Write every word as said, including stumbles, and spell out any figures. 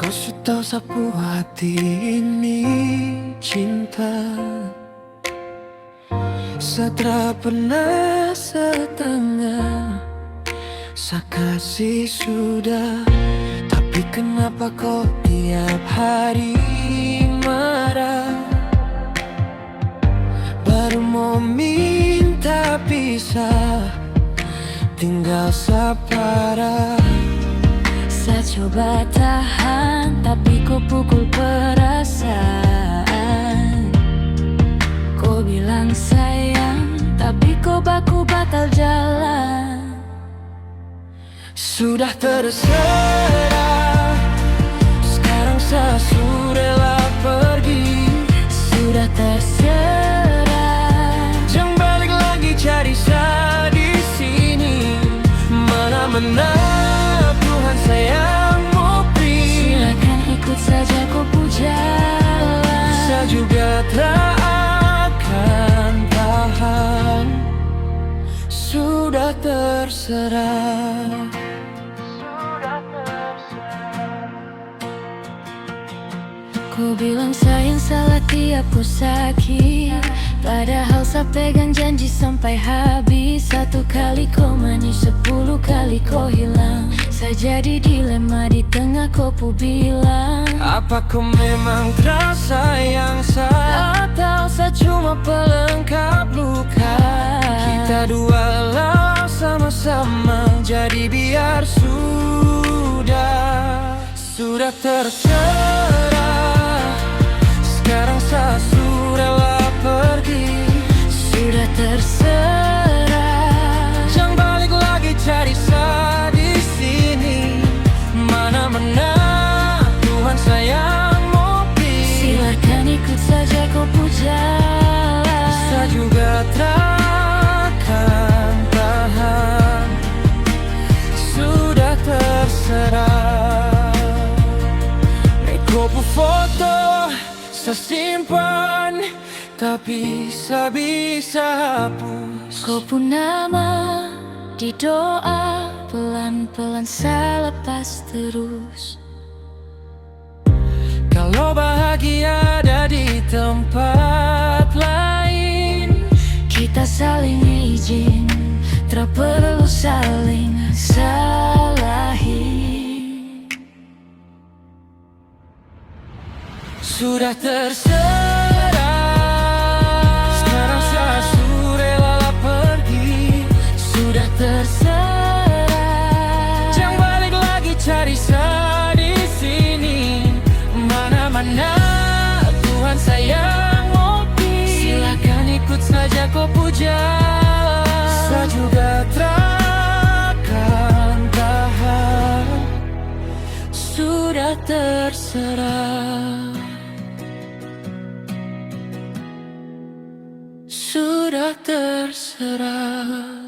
Su tau sapu hati ini cinta. Sa tra pernah setengah, sa kasi sudah. Tapi kenapa ko tiap hari marah? Baru mo minta pisah, tinggal sapara. Sa coba tahan, tapi ko pukul perasaan. Ko bilang sayang, tapi ko baku batal jalan. Sudah terserah, sekarang sa su rela pergi. Sudah terserah, jang balik lagi cari sa di sini. Mana-mana Tuhan sayang mo pi. Silakan ikut saja ko pu jalan. Sa juga tra akan tahan. Sudah terserah. Ko bilang sayang salah tiap ko sakit, padahal sa pegang janji sampai habis. Satu kali ko manis, sepuluh kali ko hilang. Sa jadi dilema di tengah ko pu bilang. Apa ko memang tra sayang sa? Atau sa cuma pelengkap luka? Kita dua lah sama-sama, jadi biar sudah. Sudah terserah, sekarang sa su rela pergi. Sudah terserah, jang balik lagi cari sa di sini. Mana-mana Tuhan sayang mo pi. Silakan ikut saja ko pu jalan. Sa juga tra akan tahan. Sudah terserah. Ni ko pu foto sa simpan, tapi sa bisa hapus. Ko pu nama di doa, pelan-pelan sa lepas terus. Kalo bahagia ada di tempat lain, kita saling izin, tra perlu saling salahin. Sudah terserah, sekarang sa su rela pergi. Sudah terserah, jang balik lagi cari sa di sini. Mana-mana Tuhan sayang mo pi. Silakan ikut saja ko pu jalan. Sa juga tra akan tahan. Sudah terserah. Sudah terserah.